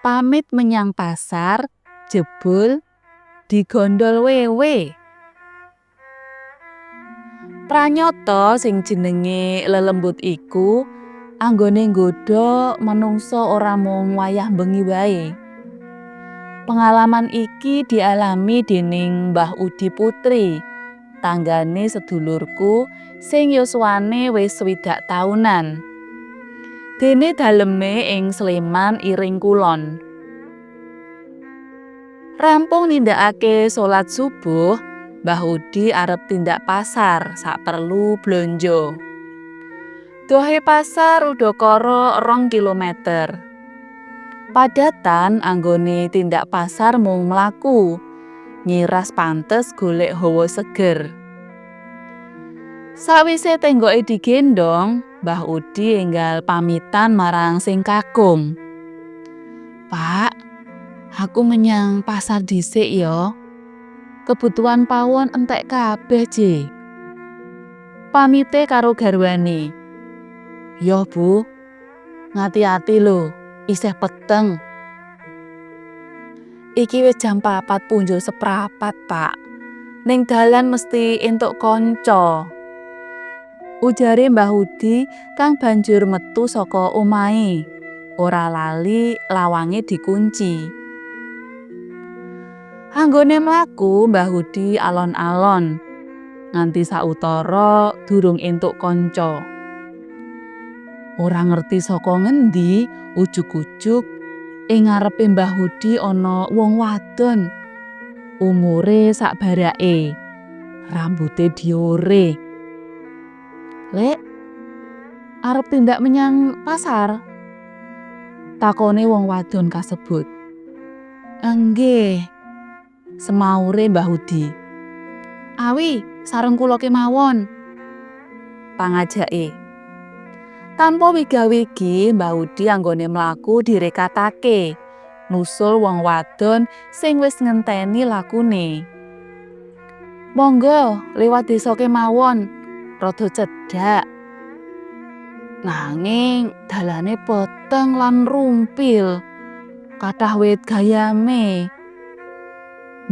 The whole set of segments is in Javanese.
Pamit menyang pasar, jebul digondol wewe. Pranyata sing jenenge lelembut iku anggone nggodha manungsa ora mung wayah bengi wae. Pengalaman iki dialami dening Mbah Udi Putri, tanggane sedulurku sing yuswane wis 60 taunan. Dene daleme ing Sleman Iring Kulon. Rampung nindakake salat subuh, Mbah Udi arep tindak pasar saperlu blonjo. Dohe pasar udakara 2 kilometer. Padatan anggone tindak pasar mung mlaku, ngiras pantes golek hawa seger. Sawise tenggoke digendong, Mbah Udi enggal pamitan marang sing kakung. "Pak, aku menyang pasar dhisik ya. Kebutuhan pawon entek kabeh, Je." Pamite karo garwane. "Yo, Bu. Ngati-ati lho, isih peteng." "Iki wis jam 4.45, Pak. Ning dalan mesti entuk kanca," ujare Mbah Udi kang banjur metu saka omahe. Ora lali lawange dikunci. Anggone mlaku, Mbah Udi alon-alon. Nganti sautara durung entuk kanca. Ora ngerti saka ngendi, ujug-ujug ing ngarepe Mbah Udi ana wong wadon. Umure sak barake. Rambute diore. "Lek, arep tindak menyang pasar?" takone wong wadon kasebut. "Enggih," semaure Mbah Udi. "Awi, sareng kula kemawon," pangajake. Tanpa wiga-wigi, Mbah Udi anggone mlaku direkatake nusul wong wadon sing wis ngenteni lakune. "Monggo liwat desa kemawon, rada cedhak. Nanging dalane peteng lan rumpil. Kathah wit gayame."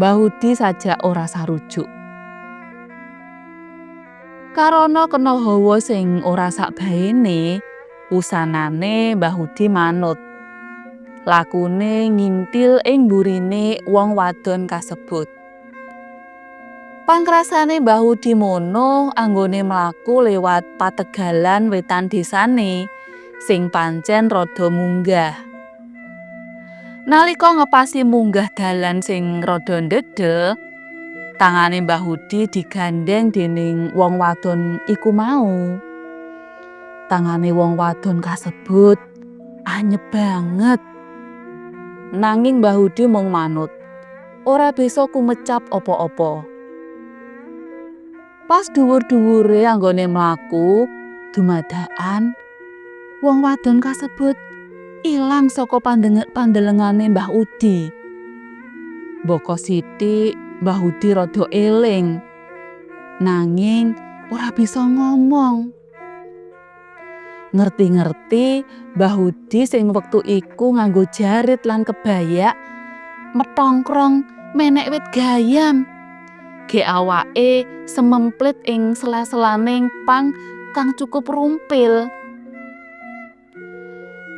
Mbah Udi sajak ora sarujuk. Karana kena hawa sing ora sakbaene, wusanane Mbah Udi manut. Lakune nginthil ing mburine wong wadon kasebut. Pangkrasane Mbah Udi mono anggone mlaku liwat pategalan wetan desane sing pancen rada munggah. Nalika ngepasi munggah dalan sing rada ndedel, tangane Mbah Udi digandheng dening wong wadon iku mau. Tangane wong wadon kasebut anyep banget. Nanging Mbah Udi mung manut. Ora bisa kumecap apa-apa. Pas dhuwur-dhuwure anggone mlaku, dumadakan wong wadon kasebut ilang saka pandelengane Mbah Udi. Mbaka sithik Mbah Udi rada eling. Nanging ora bisa ngomong. Ngerti-ngerti Mbah Udi sing wektu iku nganggo jarit lan kebayak metongkrong menek wit gayam. Gek awake sememplit ing sela-selaning pang kang cukup rumpil.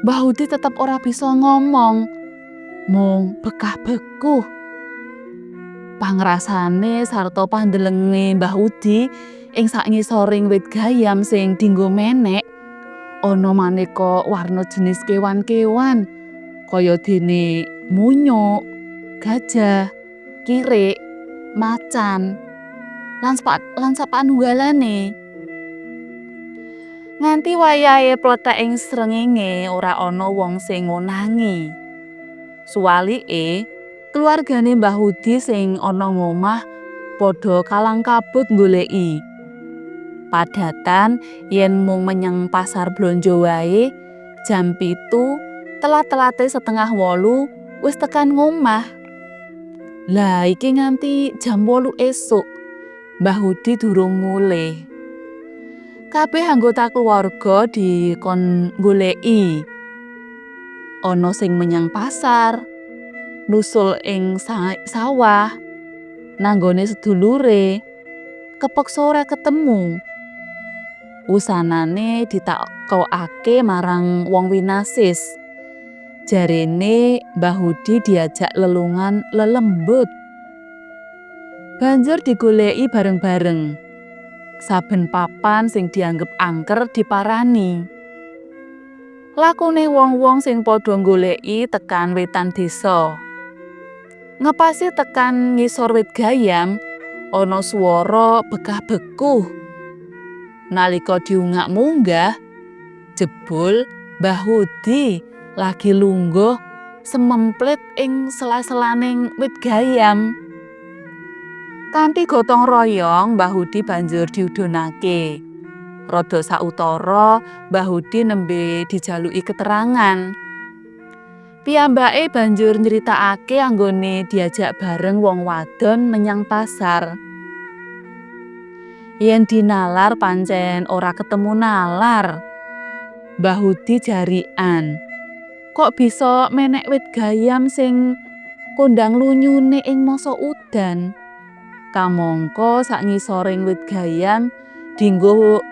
Mbah Udi tetep ora bisa ngomong, mung bekah-bekuh. Pangrasane sarta pandelenge Mbah Udi ing sangisoring wit gayam sing dinggo menek ana maneka warna jenis kewan-kewan kaya dene munyuk, gajah, kirik, macan, lan sapanunggalane. Nganti wayahe pletheking srengenge ora ana wong sing ngonangi. Suwalike, keluargane Mbah Udi sing ana ngomah padha kalang kabut nggoleki. Padatan yen mung menyang pasar blonjo wae, jam 7 telat-telate 7.30 wis tekan ngomah. Lah iki nganti jam 8 esuk, Mbah Udi durung mulih. Kabeh anggota keluarga dikon nggoleki. Ana sing menyang pasar, nusul ing sawah, nanggone sedulure, kepeksa ora ketemu. Wusanane ditakokake marang wong winasis. Jarene Mbah Hudi diajak lelungan lelembut. Banjur digoleki bareng-bareng. Saben papan sing dianggep angker diparani. Lakune wong-wong sing padha nggoleki tekan wetan desa. Ngepasi tekan ngisor wit gayam, ana swara bekah-bekuh. Nalika diungak munggah, jebul Mbah Hudi lagi lungguh sememplit ing sela-selaning wit gayam. Kanthi gotong royong, Mbah Hudi banjur diudhunake. Rada sautara, Mbah Hudi nembe dijaluki keterangan. Piyambake banjur nyritakake anggone diajak bareng wong wadon menyang pasar. Yen dinalar pancen ora ketemu nalar. Mbah Hudi jarikan. Kok bisa menek wit gayam sing kondang lunyune ing masa udan? Kamangka sak ngisoring wit gayam dinggo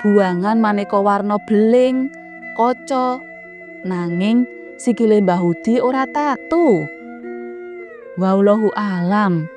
buangan maneka warna beling, kaca. Nanging sikile Mbah Hudi ora tatu. Wallahu alam.